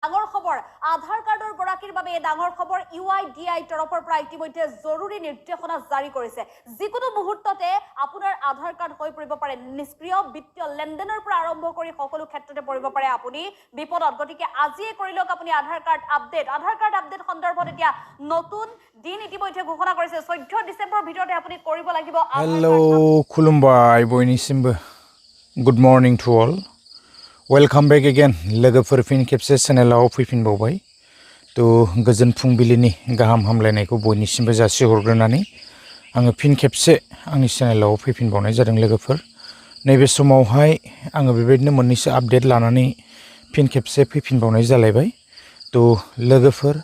ডাঙৰ খবৰ আধাৰ কাৰ্ডৰ গৰাকীৰ বাবে ডাঙৰ খবৰ UIDAI তৰফৰ পৰা ইতিমধ্যে জৰুৰী নিৰ্দেশনা জাৰি কৰিছে যিকোনো মুহূৰ্ততে আপোনাৰ আধাৰ কাৰ্ড হৈ পৰিব পাৰে নিষ্ক্ৰিয় বিত্তীয় লেনদেনৰ পৰা আৰম্ভ কৰি সকলো ক্ষেত্ৰতে পৰিব পাৰে আপুনি বিপদত গতিকে আজিয়ে কৰি লওক আপুনি আধাৰ কাৰ্ড আপডেট সন্দৰ্ভত এতিয়া নতুন দিন ইতিমধ্যে ঘোষণা কৰিছে 14 ডিসেম্বৰৰ ভিতৰতে আপুনি কৰিব লাগিব হেল্ল খুলুমবাই বয়নিसिमबो good morning to all welcome back again लोगोफोर फिन खेबसे चेनेलाव फैफिनबावबाय तो गोजोन फुंबिलिनि गाहाम हामलायनायखौ बयनिसिमबो जासिहरग्रोनानै आङो फिन खेबसे आंनि चेनेलाव फैफिनबावनाय जादों लोगोफोर नैबे समावहाय आङो बेबायदिनो मोननैसो आपडेट लानानै फिन खेबसे फैफिनबावनाय जालायबाय तो लोगोफोर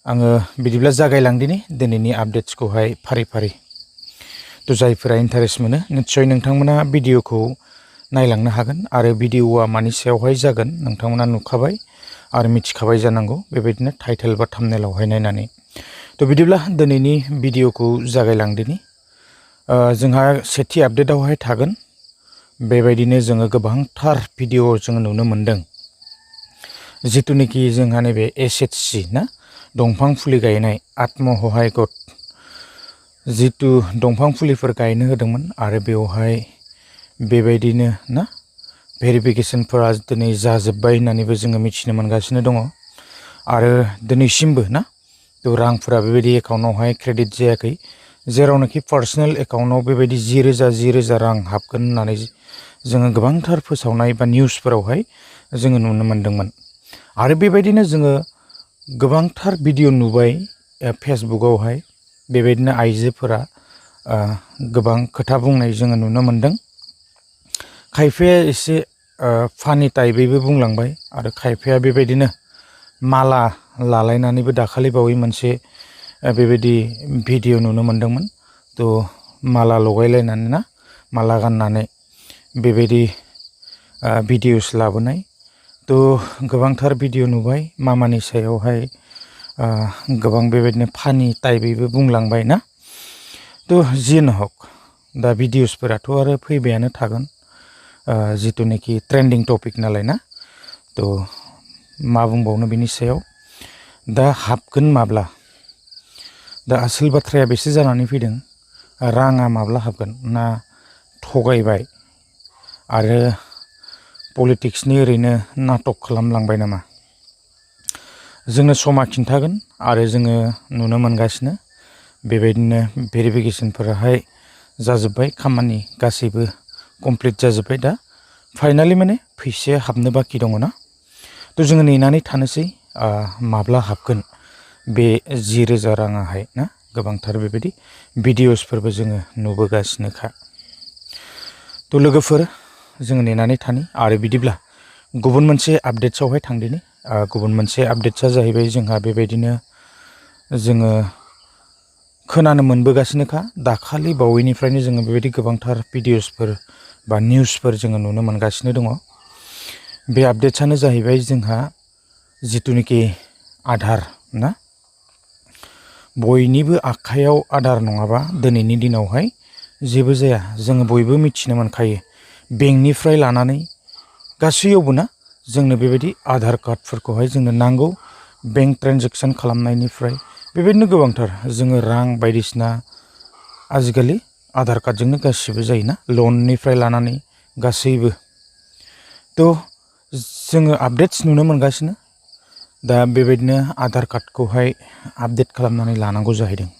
आङो बिदिब्ला जागायलांदिनि दिनैनि आपडेट्सखौहाय फारि फारि तो जायफोरा इन्टारेस्ट मोनो निश्चय नोंथांमोना भिडिअखौ नायलांनो हागोन आरो भिडिअआ मानि सायावहाय जागोन नोंथांमोना नुखाबाय आरो मिथिखाबाय जानांगौ बेबायदिनो टाइटेल बा थाम्बनेलावहाय नायनानै तो बिदिब्ला दिनैनि भिडिअखौ जागायलांदिनि जोंहा सेथि आपडेटआवहाय थागोन बेबायदिनो जोङो गोबांथार भिडिअ जोङो नुनो मोन्दों जितुनिखि जोंहा नैबे SHG ना दंफां फुलि गायनाय आत्मसहाय गट जितु दंफां फुलिफोर गायनो होदोंमोन आरो बेवहाय बेबायदिनो ना भेरिफिकेशनफोरा दिनै जाजोब्बाय होननानैबो जोङो मिथिनो मोनगासिनो दङ आरो दिनैसिमबो ना तो रांफोरा बेबायदि एकाउन्टावहाय क्रेडिट जायाखै जेरावनाखि पार्सनेल एकाउन्टाव बेबायदि 10,000 रां हाबगोन होननानै जोङो गोबांथार फोसावनाय बा निउसफोरावहाय जोङो नुनो मोन्दोंमोन आरो बेबायदिनो जोङो गोबांथार भिडिअ नुबाय फेसबुकआवहाय बेबायदिनो आइजोफोरा गोबां खोथा बुंनाय जोङो नुनो मोन्दों खायफाया एसे फानि टाइपैबो बुंलांबाय आरो खायफाया बेबायदिनो माला लालायनानैबो दाखालि बावै मोनसे बेबायदि भिडिअ नुनो मोन्दोंमोन तो माला लगायलायनानै ना माला गाननानै बेबायदि भिडिअस लाबोनाय तो गोबांथार भिडिअ नुबाय मामानि सायावहाय गोबां बेबायदिनो फानि टाइपैबो बुंलांबाय ना तो जियानो हक दा भिडिअसफोराथ' आरो फैबायानो थागोन जितुनिखि ट्रेन्डिं टपिक नालाय ना तो मा बुंबावनो बिनि सायाव दा हाबगोन माब्ला दा आसोल बाथ्राया बेसो जानानै फैदों राङा माब्ला हाबगोन ना थगायबाय आरो पलिटिक्सनि ओरैनो नाटक खालामलांबाय नामा जोंनो समा खिन्थागोन आरो जोङो नुनो मोनगासिनो बेबायदिनो भेरिफिकेशनफोराहाय जाजोब्बाय खामानि गासैबो कमप्लिट जाजोब्बाय दा फाइनालि माने फैसाया हाबनो बाखि दङ ना तो जोङो नेनानै थानोसै माब्ला हाबगोन बे 10,000 राङाहाय ना गोबांथार बेबायदि भिडिअसफोरबो जोङो नुबोगासिनोखा तो लोगोफोर जोङो नेनानै थानि आरो बिदिब्ला गुबुन मोनसे आपडेट्सआवहाय थांदिनि गुबुन मोनसे आपडेट्सआ जाहैबाय जोंहा बेबायदिनो जोङो खोनानो मोनबोगासिनोखा दाखालि बावैनिफ्रायनो जोङो बेबायदि गोबांथार भिडिअसफोर बा निउसफोर जोङो नुनो मोनगासिनो दङ बे आपडेट्सआनो जाहैबाय जोंहा जितुनिखि आधार ना बयनिबो आखायाव आधार नङाबा दिनैनि दिनावहाय जेबो जाया जोङो बयबो मिथिनो मोनखायो बेंकनिफ्राय लानानै गासैयावबो ना जोंनो बेबायदि आधार कार्डफोरखौहाय जोंनो नांगौ बेंक ट्रेनजेक्सन खालामनायनिफ्राय बेबायदिनो गोबांथार जोङो रां बायदिसिना आजिखालि आधार कार्डजोंनो गासिबो जायोना लननिफ्राय लानानै गासैबो तो जोङो आपडेट्स नुनो मोनगासिनो दा बेबायदिनो आधार कार्डखौहाय आपडेट खालामनानै लानांगौ जाहैदों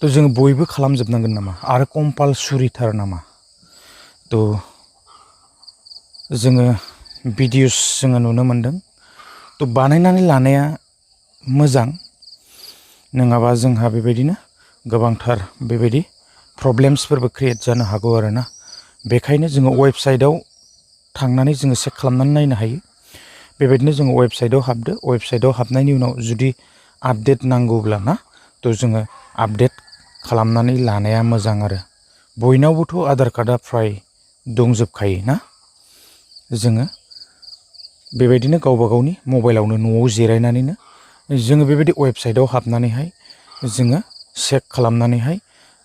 तो जोङो बयबो खालामजोबनांगोन नामा आरो कम्पालसरिथार नामा तो जोङो भिडिअस जोङो नुनो मोन्दों तो बानायनानै लानाया मोजां नङाबा जोंहा बेबायदिनो गोबांथार बेबायदि प्रब्लेम्सफोरबो क्रिएट जानो हागौ आरोना बेखायनो जोङो वेबसाइटआव थांनानै जोङो चेक खालामनानै नायनो हायो बेबायदिनो जोङो वेबसाइटआव हाबदो वेबसाइटआव हाबनायनि उनाव जुदि आपडेट नांगौब्ला ना तो जोङो आपडेट खालामनानै लानाया मोजां आरो बयनावबोथ' आधार कार्डआ फ्राय दंजोबखायो ना जोङो बेबायदिनो गावबा गावनि मबाइलावनो न'आव जिरायनानैनो जोङो बेबायदि वेबसाइटआव हाबनानैहाय जोङो चेक खालामनानैहाय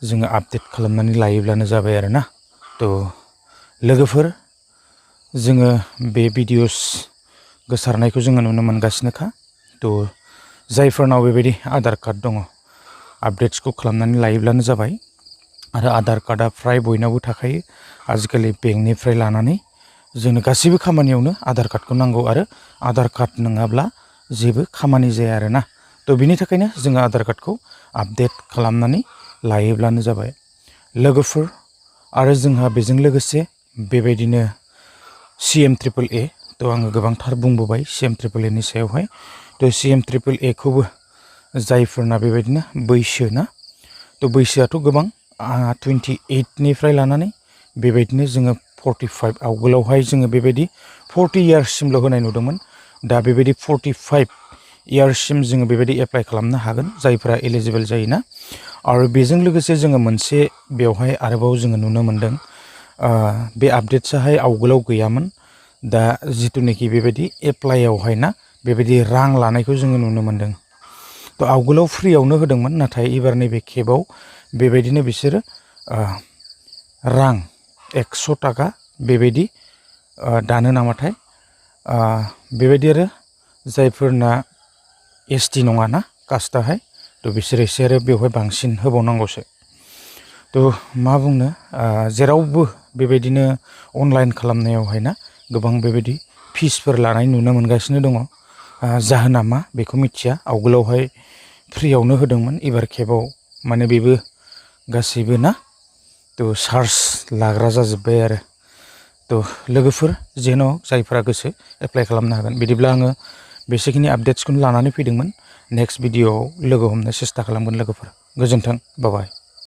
जोङो आपडेट खालामनानै लायोब्लानो जाबाय आरोना तो लोगोफोर जोङो बे भिडिअस गोसारनायखौ जोङो नुनो मोनगासिनोखा। थ' जायफोरनाव बेबायदि आधार कार्ड दङ आपडेट्सखौ खालामनानै लायोब्लानो जाबाय। आरो आधार कार्डआ फ्राय बयनावबो थाखायो। आजिखालि बेंकनिफ्राय लानानै जोंनो गासैबो खामानियावनो आधार कार्डखौ नांगौ आरो आधार कार्ड नङाब्ला जेबो खामानि जाया आरोना। थ' बिनि थाखायनो जोङो आधार कार्डखौ आपडेट खालामनानै लायोब्लानो जाबाय। लोगोफोर आरो जोंहा बेजों लोगोसे बेबायदिनो CMAAA थ' आङो गोबांथार बुंबोबाय CMAAA नि सायावहाय। थ' CMAAA खौबो जायफोरना बेबायदिनो बैसो ना, थ' बैसोआथ' गोबां 28निफ्राय लानानै बेबायदिनो जोङो 45 आवगोलावहाय जोङो बेबायदि 40 इयार्ससिमल' होनाय नुदोंमोन। दा बेबायदि 45 इयार्ससिम जोङो बेबायदि एप्लाइ खालामनो हागोन जायफोरा एलिजिबोल जायोना। आरो बेजों लोगोसे जोङो मोनसे बेवहाय आरोबाव जोङो नुनो मोनदों बे आपडेट्साहाय आवगोलाव गैयामोन। दा जिथुनाखि बेबायदि एप्लाइआवहाय ना बेबायदि रां लानायखौ जोङो नुनो मोनदों। थ' आवगोलाव फ्रियावनो होदोंमोन, नाथाय एबार नैबे खेबाव बेबायदिनो बिसोरो रां 100 थाखा बेबायदि दानो नामाथाय। बेबायदि आरो जायफोरना ST नङा ना कास्टआहाय, थ' बिसोर एसे आरो बेवहाय बांसिन होबावनांगौसो। थ' मा बुंनो, जेरावबो बेबायदिनो अनलाइन खालामनायावहाय ना गोबां बेबायदि फिसफोर लानाय नुनो मोनगासिनो दङ। जाहोना मा बेखौ मिथिया। आवगोलावहाय फ्रियावनो होदोंमोन, एबार खेबाव माने बेबो गासैबो ना थ' चार्ज लाग्रा जाजोब्बाय आरो। थ' लोगोफोर जेन' जायफोरा गोसो एप्लाइ खालामनो हागोन। बिदिब्ला आङो बेसेखिनि आपडेट्सखौनो लानानै फैदोंमोन। नेक्स्ट भिडिअ'आव लोगो हमनो सेस्था खालामगोन लोगोफोर। गोजोन्थों, बाय बाय।